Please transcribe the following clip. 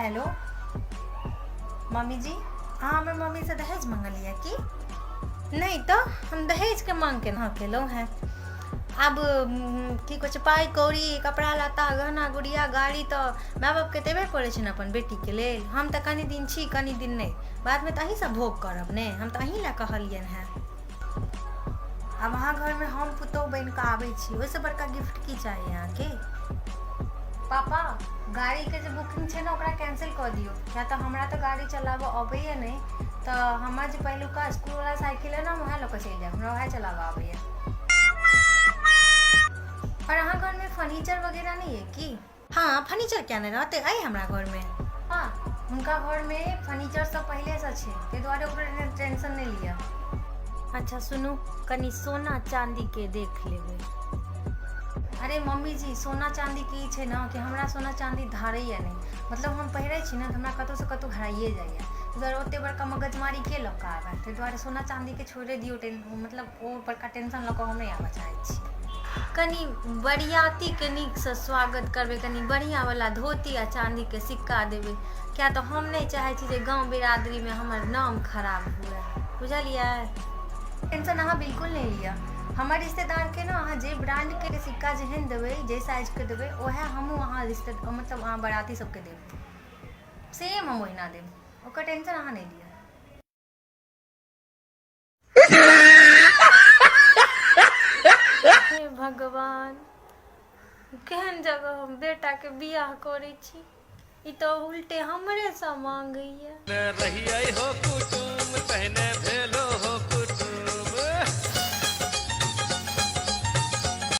Hello mummy जी, अहाँ हमर मम्मीसँ दहेज मंगलियै की नहि? तऽ हम दहेजके मांग केना केलहुँ हेँ? आब की कहै छै, पाइ कौड़ी, कपड़ा लत्ता, गहना गुड़िया, गाड़ी तऽ माय बापके देबे पड़ै छै ने अपन बेटीके लेल। हम तऽ कनि दिन छी, कनि दिन नहि, बादमे तऽ अहीँसभ भोग करब ने। हम तऽ अहीँ लए कहलियनि हेँ। आब अहाँ घरमे हम पुतोहु बनि कऽ आबै छी, ओहिसँ बड़का गिफ्ट की चाही अहाँके? पापा, गाड़ीके जे बुकिंग छै ने, ओकरा कैंसिल कऽ दियौ, किया तऽ हमरा तऽ गाड़ी चलाबऽ अबैए नहि। तऽ हमर जे पहिलुका इसकुलवला साइकिल अइ ने, हम उएह लऽ कऽ चलि जायब, हमरा उएह चलाबऽ आबैए। आओर अहाँ घरमे फर्नीचर वगैरह नहि अइ की? हँ, फर्नीचर किया नहि रहतै? अइ हमरा घरमे। हँ, हुनका घरमे फर्नीचर सब पहिलेसँ छै, ताहि दुआरे ओकरा टेंशन नहि लिअ। अच्छा सुनू, कनि सोना चाँदीके देख लेबै। अरे मम्मी जी, सोना चाँदी की छै ने कि हमरा सोना चाँदी धारैए नहि। मतलब हम पहिरै छी ने तऽ हमरा कतहुसँ कतहु हराइए जाइए। ताहि दुआरे ओतेक बड़का मगजमारी के लऽ कऽ आबए? ताहि दुआरे सोना चाँदीके छोड़ि दियौ। मतलब ओ बड़का टेंशन लऽ कऽ हम नहि आबऽ चाहै छी। कनि बरियातीके नीकसँ स्वागत करबै, कनि बढ़िआँवला धोती आ चाँदीके सिक्का देबै, किया तऽ हम नहि चाहै छी जे गाँव बिरादरीमे हमर नाम खराब हुए, बुझलियै? टेंशन अहाँ बिल्कुल नहि लिअ। हमर रिश्तेदारके ने अहाँ जे ब्रांडके सिक्का जेहन देबै, जे साइजके देबै, उएह हमहूँ अहाँ रिश्ते, मतलब अहाँ बराती सबके देब, सेम हम ओहिना देब। ओकर टेंशन अहाँ नहि लिअ। हे भगवान, केहन जगह हम बेटाके बियाह करै छी? ई तऽ उल्टे हमरेसँ मांगैया। रहियै हो कुटुम तहने भेलो।